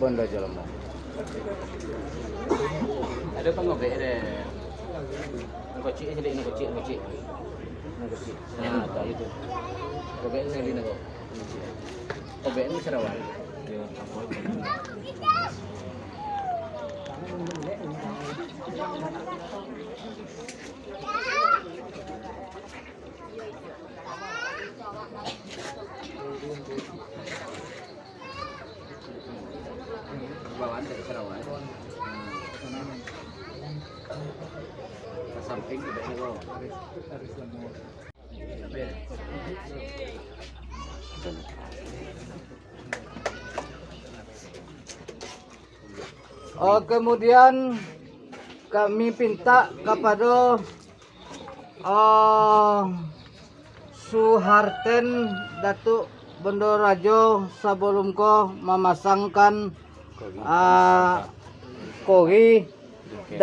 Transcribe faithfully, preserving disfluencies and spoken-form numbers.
Ado pangobek deh. Nan kocik aja deh, nan kocik, nan kocik. Nan kocik. Nah, tak itu. Kobek ni sendiri nak kau. Kobek ni sarawan. Bawaan dari sarawan. Ka samping tu, baiknya, bro. Oh, kemudian kami pinta kapado, oh, Suharten Datuk Bendo Rajo sabalum ko mamasangkan, ah, kori